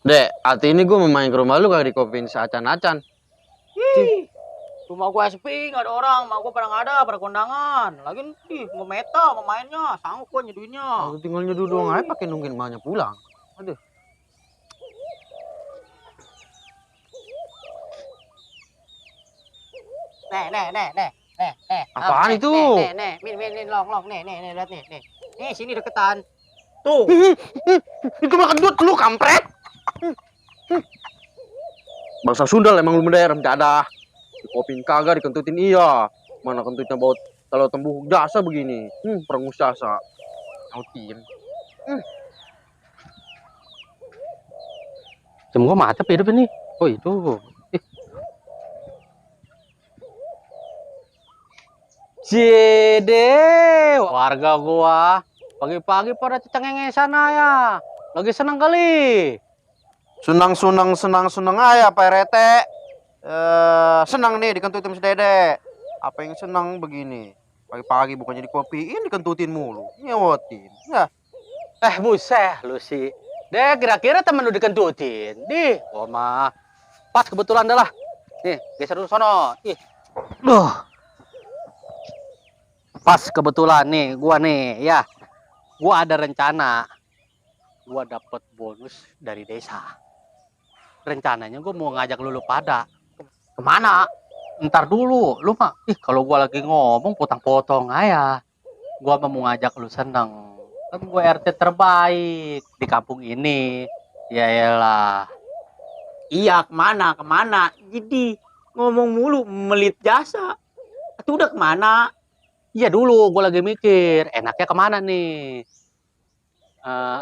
Dek, hati ini gue mau main ke rumah lu kagak dikopiin seacan-acan. Ih, rumah gua sepi, nggak ada orang. Mak gua pada nggak ada, pada kondangan. Lagi nih, mau meta, mau mainnya. Sanggup gua nyeduinnya. Aku tinggal nyeduh doang aja pakai nungguin emaknya pulang. Aduh. Nih. Apaan itu? Nih, long, nih, lihat nih. Nih, sini deketan. Tuh. Itu mah kentut lu kampret. Bangsa Sundal emang lu mendaerah mendadah. Dikopiin kagak dikentutin iya. Mana kentutnya baut kalau tembuk jasa begini. Perengus jasa. Nautin. Jam gua macet hidup ini. Oh itu. Ih. Jede, warga gua pagi-pagi pada cengengesan ya. Lagi senang kali. Senang aja Pak RT. Senang nih dikentutin si Dede. Apa yang senang begini? Pagi-pagi bukannya dikopiin dikentutin mulu. Nyewotin. Ya. Buset lu sih. Deh, kira-kira temen lu dikentutin. Gua mah pas kebetulan dah lah. Nih, geser dulu sono. Duh. Pas kebetulan nih, gua nih, ya. Gua ada rencana. Gua dapet bonus dari desa. Rencananya gua mau ngajak lu pada. Kemana? Ntar dulu, lu mah, kalau gua lagi ngomong potong-potong aja. Gua mau ngajak lu seneng. Kan gua RT terbaik di kampung ini. Ya elah. Iya, kemana? Jadi, ngomong mulu, melit jasa. Itu udah kemana? Iya dulu, gue lagi mikir, enaknya kemana nih?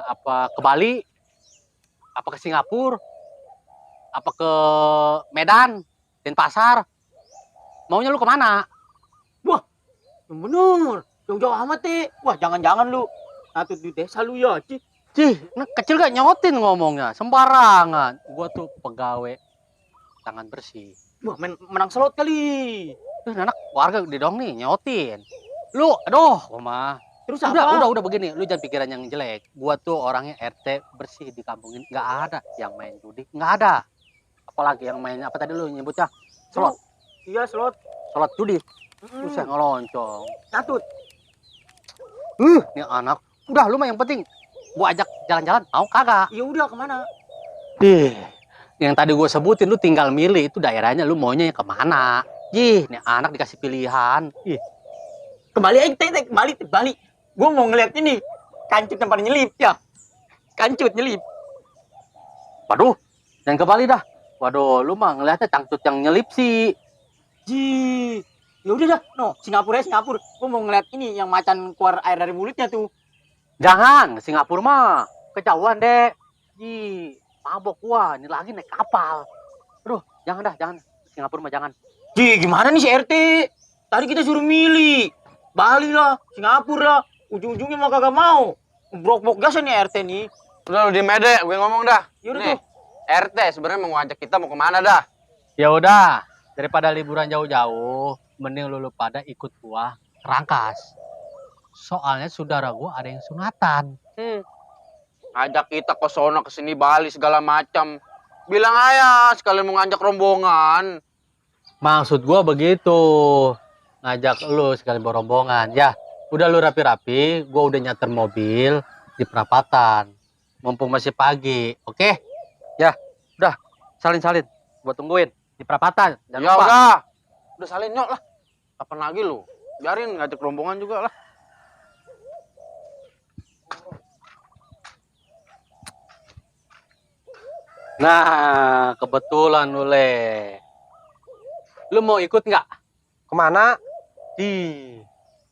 Apa ke Bali? Apa ke Singapura? Apa ke Medan? Denpasar? Maunya lu kemana? Wah, yang bener. Jauh-jauh amat, Wah, jangan-jangan lu. Satu di desa lu ya, Ci. Nah kecil gak nyotin ngomongnya, sembarangan. Gue tuh pegawai tangan bersih. Wah, menang slot kali. Anak warga gede dong nih, nyotin. Lu, aduh, mah. Terus apa? Udah begini, lu jangan pikiran yang jelek. Gua tuh orangnya RT bersih di kampung ini, nggak ada yang main judi, nggak ada. Apalagi yang main apa tadi lu nyebutnya? Slot. Iya, slot. Slot judi. Terus yang ngeloncong. Catut. Ini anak. Udah, lu mah yang penting gua ajak jalan-jalan, mau kagak? Ya udah, kemana? Yang tadi gua sebutin lu tinggal milih itu daerahnya lu maunya yang kemana. Ini anak dikasih pilihan. Kembali aja, kembali. Gua mau ngeliat ini. Kancut yang pada nyelip, ya. Kancut nyelip. Waduh, jangan ke Bali dah. Waduh, lu mah ngeliatnya cangcut yang nyelip sih. Ya udah dah, Singapura. Gua mau ngeliat ini yang macan keluar air dari mulutnya tuh. Jangan, Singapura mah kejauhan deh. Mabok gua, ini lagi naik kapal. Aduh, jangan. Singapura mah jangan. Gimana nih si RT? Tadi kita suruh milih. Bali lah, Singapura lah. Ujung-ujungnya mah kagak mau. Brok-brok gas nih RT nih. Udah lu diem aja, gue ngomong dah. Yaudah Nih, tuh. RT sebenarnya mau ngajak kita mau kemana dah? Ya udah, daripada liburan jauh-jauh, mending lu pada ikut gua ke Rangkas. Soalnya saudara gua ada yang sunatan. Ngajak kita ke sono ke sini Bali segala macam. Bilang aja sekalian mau ngajak rombongan. Maksud gua begitu. Ngajak lu sekali berombongan. Ya, udah lu rapi-rapi, gua udah nyater mobil di perapatan. Mumpung masih pagi, oke? Ya, udah, salin. Gua tungguin di perapatan. Jangan Ya lupa. udah salin nyok lah. Kapan lagi lu? Biarin ngajak rombongan juga lah. Nah, kebetulan lu le. Lu mau ikut nggak? Kemana?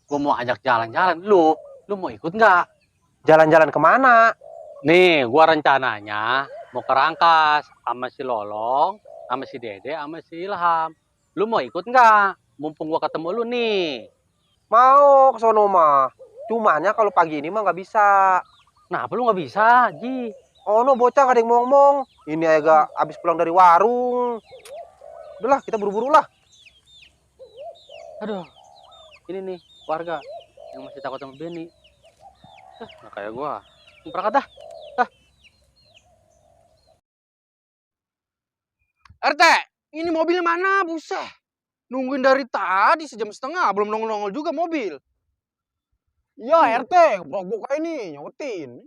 Gua mau ajak jalan-jalan. Lu mau ikut nggak? Jalan-jalan kemana? Nih, gua rencananya mau ke Rangkas sama si Lolong, sama si Dede, sama si Ilham. Lu mau ikut nggak? Mumpung gua ketemu lu nih. Mau ke sono mah. Cumanya kalau pagi ini mah nggak bisa. Kenapa lu nggak bisa, Oh no, bocah gak ada yang ngomong. Ini agak abis pulang dari warung. Udahlah, kita buru-buru lah. Aduh, ini nih warga yang masih takut sama Benny. Nggak kayak gua. Berangkat dah. RT, ini mobil mana? Buset. Nungguin dari tadi sejam setengah, belum nongol-nongol juga mobil. Ya RT, buka ini, nyotin.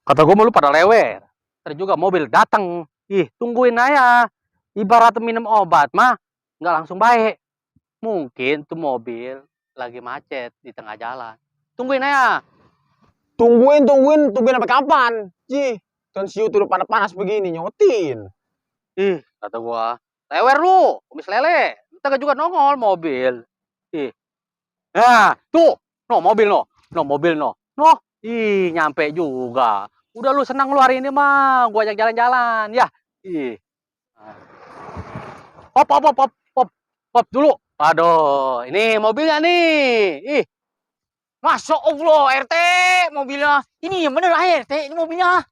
Kata gue lu pada lewer. Ntar juga mobil datang. Ih, tungguin aja. Ibarat minum obat mah nggak langsung baik. Mungkin tuh mobil lagi macet di tengah jalan. Tungguin aja. Tungguin sampai kapan? Tensiu tuh udah panas-panas begini, nyotin. Ih, kata gua, lewer lu, kumis lele. Kita juga nongol mobil. Ih. Nah, tuh, no mobil no. No mobil no. No. Ih, nyampe juga. Udah lu senang lu hari ini mah, gua ajak jalan-jalan, ya. Ih. Hop dulu. Aduh, ini mobilnya nih. Ih, Masya Allah, RT, mobilnya. Ini yang bener lah, RT, ini mobilnya.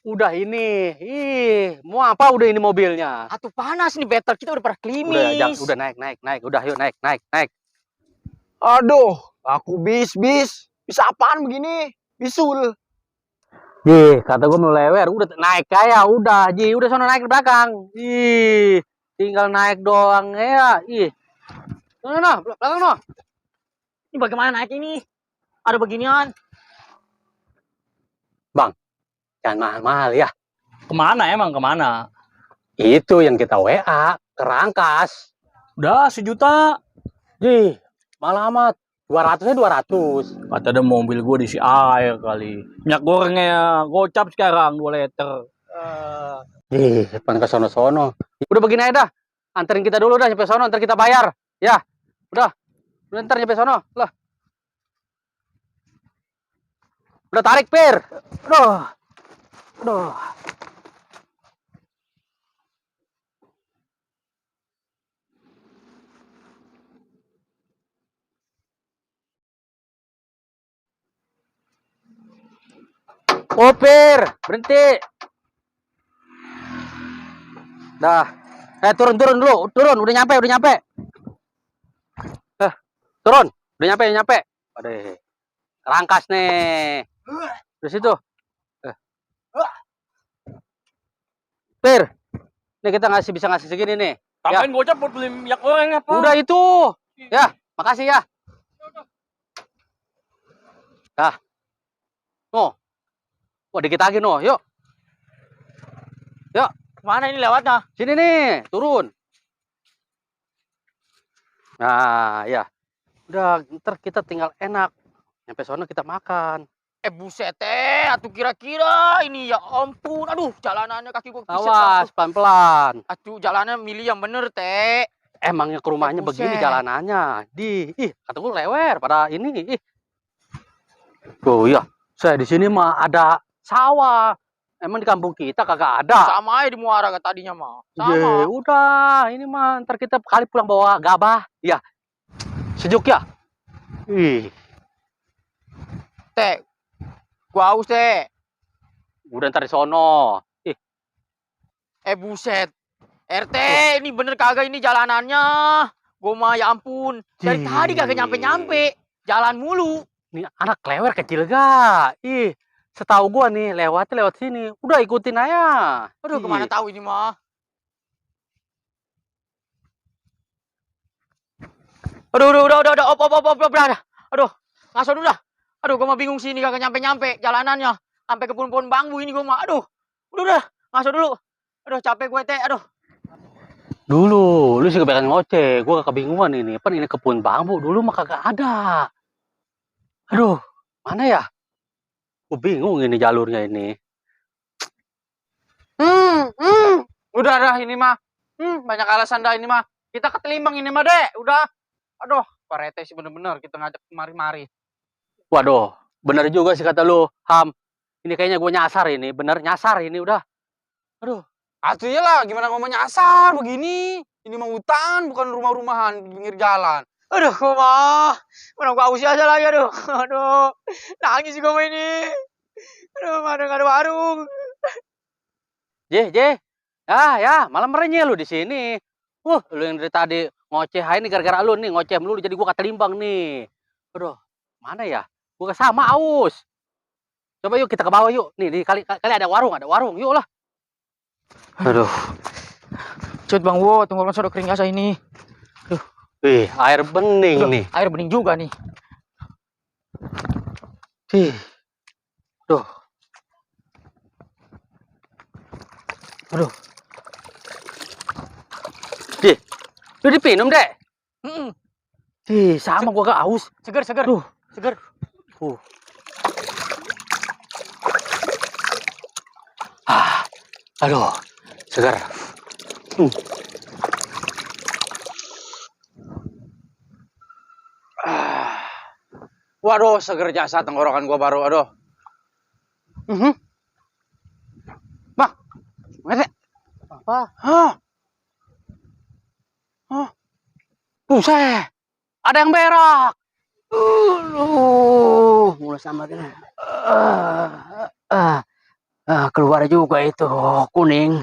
udah ini. Ih, mau apa udah ini mobilnya? Atuh panas nih, battle kita udah pada klimis. Udah naik. Udah yuk naik. Aduh, aku bis. Bisa apaan begini? Bisul. Ji, kata gue mau lewer, udah naik kayak udah, Ji, udah sono naik ke belakang. Ih, tinggal naik doang ya. Ih. Belakang no. Ini bagaimana naik ini? Ada beginian. Jangan mahal-mahal ya. Kemana? Itu yang kita WA, ke Rangkas. Udah 1 juta. Ji, malah amat. 200-nya 200. Kata ada mobil gue diisi air kali. Minyak gorengnya gocap sekarang 2 liter. Ih, depan ke sono-sono. Udah begini aja dah. Anterin kita dulu dah sampai sono, ntar kita bayar. Ya, udah ntar sampai sono. Lah. Udah tarik, Pir. Aduh. Oh, Pir, berhenti. Dah. Turun dulu. Udah nyampe. Turun. Udah nyampe. Waduh. Rangkas nih. Di situ. Pir. Nih kita bisa ngasih segini nih. Tambahin gocap buat beli minyak goreng apa? Udah itu. Ya, makasih ya. Dah. Oh. Wah, dikit lagi no. Yuk. Mana ini lewatnya? Sini nih, turun. Nah, ya. Udah, ntar kita tinggal enak. Sampai sono kita makan. Buset atuh kira-kira ini ya ampun. Aduh, jalanannya kaki gua Awas, pelan-pelan. Atuh, jalannya milih yang bener, Teh. Emangnya ke rumahnya Buset. begini jalanannya. Kata gue lewer pada ini. Tuh ya, saya di sini mah ada sawah. Emang di kampung kita kagak ada. Sama aja di Muara tadinya mah. Ye, Sama. udah, ini mah ntar kita kali pulang bawa gabah. Ya, sejuk ya. Ih, Teh. Gua haus, Teh. udah ntar di sono. Buset. RT, ini bener kagak ini jalanannya? Gua mah ya ampun. Dari tadi kagak nyampe-nyampe. Jalan mulu. Nih anak lewer kecil gak? Setahu gua nih lewat sini. Udah ikutin aja. Aduh, kemana tahu ini mah. Aduh, udah, udah. Aduh, ngaso dulu dah. Aduh, gua mah bingung sini kagak nyampe-nyampe jalanannya. Sampai ke pohon-pohon bambu ini gua mah. Aduh, udah, ngaso dulu. Aduh, capek gue, Teh. Aduh. Dulu, lu sih kebanyakan ngoceh. Gua kebingungan ini. Apa ini kebun bambu? Dulu mah kagak ada. Aduh, mana ya? Gue bingung ini jalurnya ini. Udah dah ini mah. Banyak alasan dah ini mah. Kita ketelimbang ini mah, Dek. Udah. Aduh, Pak Rete sih bener-bener kita ngajak kemari-mari. Waduh, bener juga sih kata lu, Ham. Ini kayaknya gue nyasar ini. Bener nyasar ini udah. Aduh. Atuh iyalah, gimana ngomong nyasar begini? Ini mah hutan, bukan rumah-rumahan di pinggir jalan. Aduh, gua mah. Mana gua haus aja lagi, aduh. Aduh. Nangis gua mah ini. Aduh, mana nggak ada warung. Je. Ya, malam merenyeh lu di sini. Lu yang dari tadi ngoceh ini gara-gara lu nih, ngoceh melulu jadi gua ketelimbang nih. Aduh, mana ya? Gua sama aus. Coba yuk kita ke bawah yuk. Nih, kali ada warung, yuk lah. Aduh. Shoot Bang Wo, tenggorokan sudah kering asa ini. Wih, air bening Aduh, nih. air bening juga nih. Ih. Duh. Aduh. Dih, lu dipinum, Dek? Mm-mm. Ih, sama gua gak haus. Seger, seger. Duh. Seger. Aduh, segar. Waduh, seger jasa tenggorokan gua baru. Aduh. Bang, ngeliat Apa? Hah? Buset, ada yang berak. Mulai sama kena. Keluar juga itu kuning.